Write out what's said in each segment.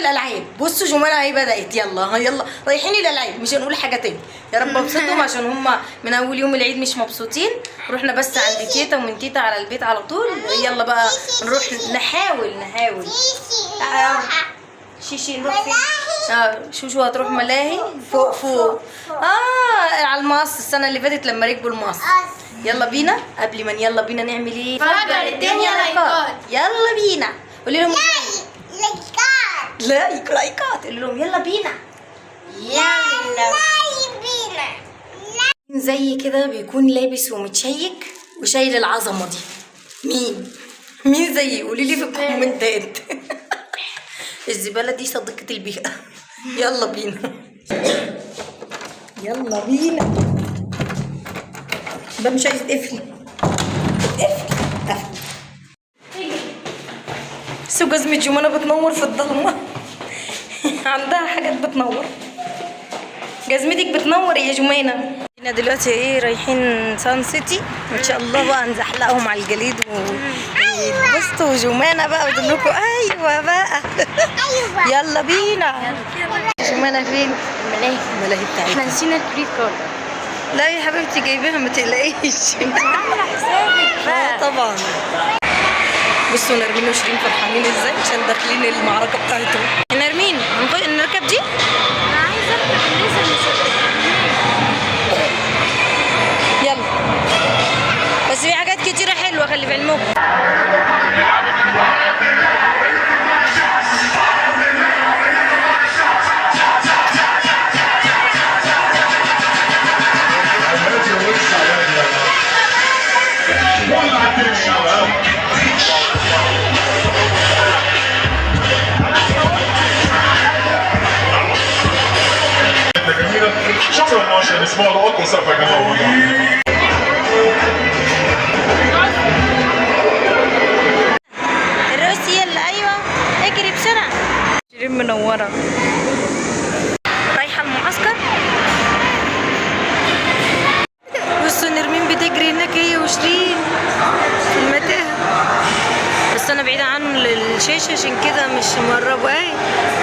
الالعاب. بصوا جمانة اهي بدات، يلا يلا رايحين الالعاب، مش هنقول حاجة تاني. يا رب ابسطهم عشان هم من اول يوم العيد مش مبسوطين. رحنا بس عند تيتا ومن تيتا على البيت على طول. يلا بقى نروح نحاول نحاول. شيشي نروح فين؟ شوشو هتروح ملاهي فوق فوق على المقص. السنة اللي فاتت لما ركبوا المقص. يلا بينا، قبل ما يلا بينا نعمل ايه؟ فجر الدنيا لايكات. يلا بينا، قولي لهم like لايكات، قولي لهم يلا بينا. يلا بينا. زي كده بيكون لابس ومتشيك وشايل العظمة دي. مين مين زيي؟ قولي لي في الكومنتات. الزبالة دي صديقه البيئة. يلا بينا يلا بينا. ده مش عايز يتقفل، اتقفل قفل. سو جزمة جمانة بتنور في الضلمة. عندها حاجات بتنور. جزمتك بتنور يا جمانة. احنا دلوقتي ايه رايحين سان سيتي ان شاء الله بقى نزحلقهم على الجليد ويتبسطوا. جمانة بقى بتقول لكم ايوه بقى. ايوه. يلا بينا. جمانة فين؟ الملاهي. الملاهي بتاعتنا. احنا نسينا ال credit card. لا يا حبيبتي جايباها ما تقلقيش. انت عامله حسابك بقى. طبعا. بصوا نرمين وشيرين فرحانين ازاي عشان داخلين المعركة بتاعتهم. نرمين نركب دي؟ انا عايزه اركب الليزر مش يلا بس في حاجات كتيرة حلوة خلي في علمكم. جميلة شكرا عشان اسمعوا لقطة وسقف يا جماعة. الروسي يلا ايوه اجري بسرعة. شيرين منورة رايحة المعسكر. بصوا نرمين بتجري هناك هي وشيرين في المتاهة، بس انا بعيدة عن الشاشة عشان كده مش مقربة. اهي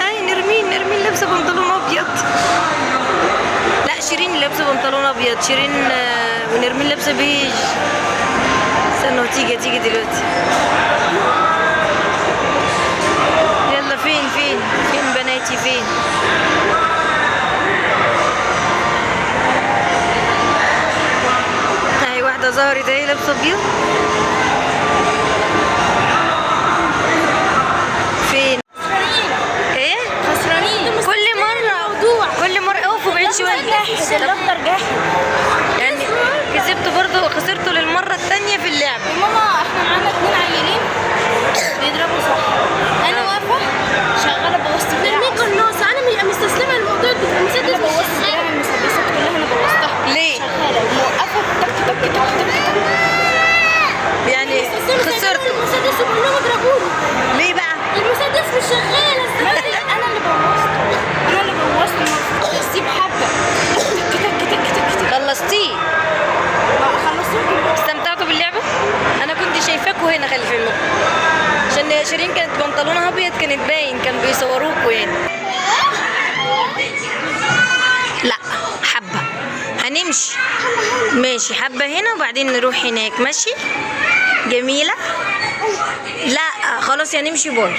اهي نرمين، نرمين لابسة بنطلون ابيض. لا شيرين لابسة بنطلون ابيض، شيرين ونرمين لابسة بيج. استنوا تيجي تيجي دلوقتي. يلا فين فين فين بناتي فين؟ اهي واحدة ظهرت اهي لابسة ابيض. فين؟ ايه؟ خسرانين. كل مرة كل مرة اقفوا بعيد شوية. الاخضر جاحد. يعني كسبته برضه، خسرته للمرة الثانية في اللعبة. يا ماما احنا معانا 2 عيلين بيضربوا صح. انا واقفة شغالة بوظت دراع. نرمين قناصة. انا مستسلمه للموضوع. المسدس انا مش بوظت شغال. دراع المسدسات كلها انا بوظتها. ليه؟ شغالة وموقفه تك تك تك تك تك. يعني مستسلمة. خسرته المسدس وبقول لهم اضربوني. ليه بقى؟ المسدس مش شغال. انا اللي بوظته، انا اللي بوظته. المفروض اسيب حبه تك تك تك تك تك. خلصتيه؟ خلصتهم كلهم. استمتعتوا باللعبة؟ أنا كنت شايفاكوا هنا خلي في علمكم، عشان شيرين كانت بنطلونها أبيض كانت باين، كان بيصوروكوا يعني. لا حبة هنمشي ماشي، حبة هنا وبعدين نروح هناك. ماشي جميلة؟ لا خلاص يا نمشي باي.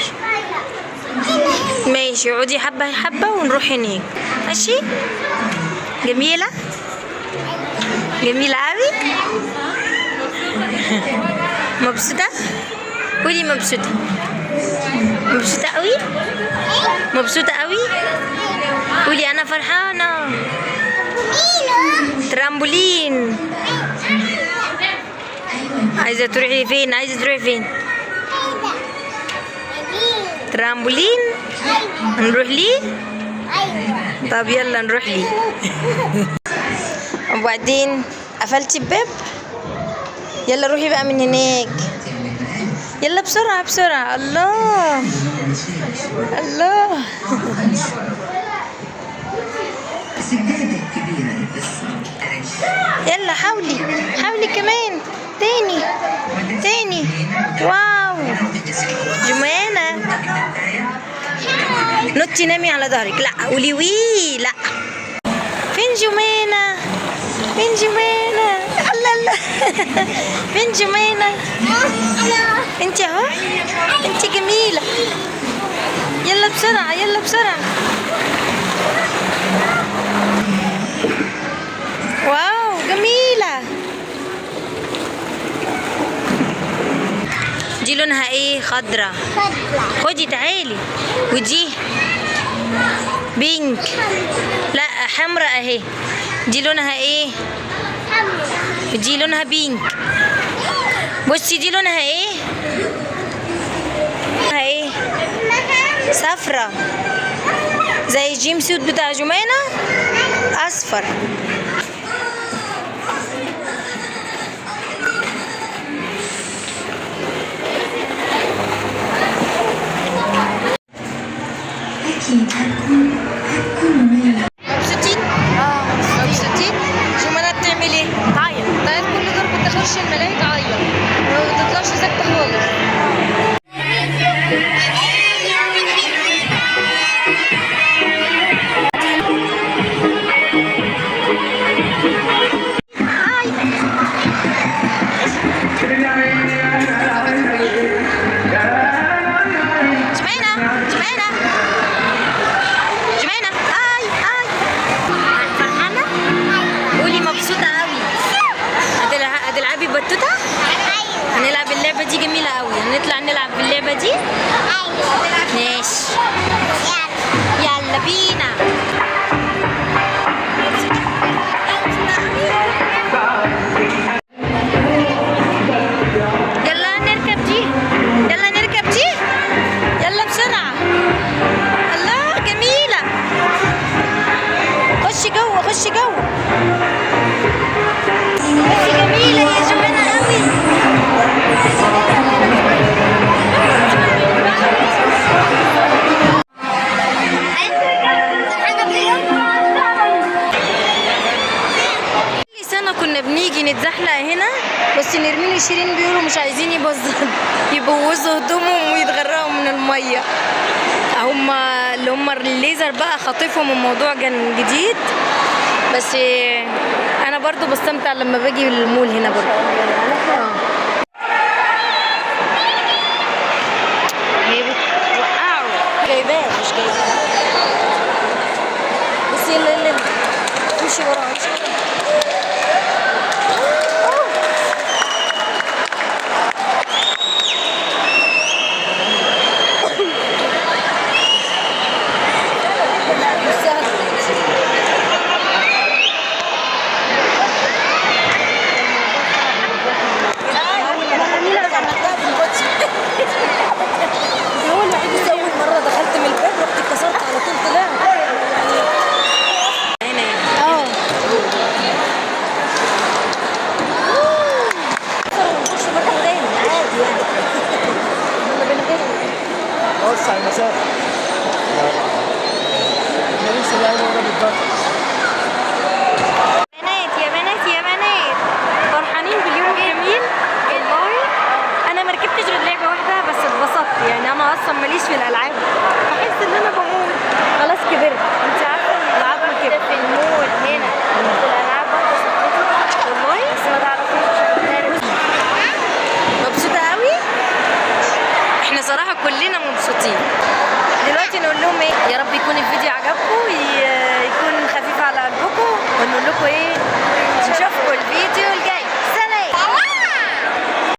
ماشي اقعدي حبة حبة ونروح هناك. ماشي جميلة؟ جميلة أوي؟ مبسوطة؟ قولي مبسوطة. مبسوطة أوي؟ مبسوطة أوي؟ قولي أنا فرحانة. ترامبولين. عايزة تروحي فين؟ عايزة تروحي فين؟ ترامبولين؟ نروح ليه؟ طب يلا نروح ليه. وبعدين قفلتي الباب؟ يلا روحي بقى من هناك. يلا بسرعة بسرعة. الله الله. يلا حاولي حاولي كمان تاني تاني. واو جمانة. نطي نامي على ظهرك. لا قولي وي. لا فين جمانة؟ فين جمانة؟ الله الله. فين جمانة؟ انت اهو، انت جميلة. يلا بسرعة يلا بسرعة. wow جميلة. دي لونها ايه؟ خضرة. خدي تعالي. ودي pink. لا حمرا اهي. دي لونها ايه؟ دي لونها pink. بصي دي لونها ايه؟ لونها ايه؟ صفرة زي ال jumpsuit بتاع جمانة اصفر. أكيد هتكون مملة. مبسوطين؟ اه مبسوطين. جمانة بتعمل ايه؟ تعيط. تعيط كل دور بتخش الملاهي تعيط وما بتطلعش ساكتة خالص. جمانة جمانة جمانة اي اي. فرحانة؟ قولي مبسوطة قوي. هتلعبي بطوطة؟ هنلعب اللعبة دي جميلة قوي. هنطلع نلعب باللعبة دي؟ ماشي يلا بينا. يلا نركب دي، يلا نركب دي، يلا بسرعة. الله جميلة. خشي جوه خشي جوه. بس جميلة يا جمانة قوي. كل سنة كنا بنيجي نتزحلق هنا، بس نرمين وشيرين بيقولوا مش عايزين يبوظوا هدومهم ويتغرقوا من المية. هما اللي هما الليزر بقى خاطفهم، الموضوع كان جديد. بس انا برضو بستمتع لما باجي المول هنا برضو. هي بتوقعه. جايباه مش جايباه. بس يلا يلا امشي وراها امشي وراها. مش سهل. بس أول مرة دخلت من الباب رحت اتكسرت على طول طلعت. هنا اه ونخش مرة تاني عادي يعني. كنا بنغير. وسع المسافة. احنا لسه لاعبين ورا بالضبط. بنات يا بنات يا بنات فرحانين باليوم الجميل والله. انا ما ركبتش غير لعبه واحدة بس اتبسطت يعني. انا اصلا ماليش في الالعاب، بحس ان انا بموت خلاص كبرت. انت عارفه ان العاب كده في المول هنا في الالعاب واحدة صاحبتي والله، بس ما تعرفوش عشان تعرف. مبسوطة قوي. احنا صراحة كلنا مبسوطين. دلوقتي نقول لهم ايه؟ يا رب يكون الفيديو عجبكم.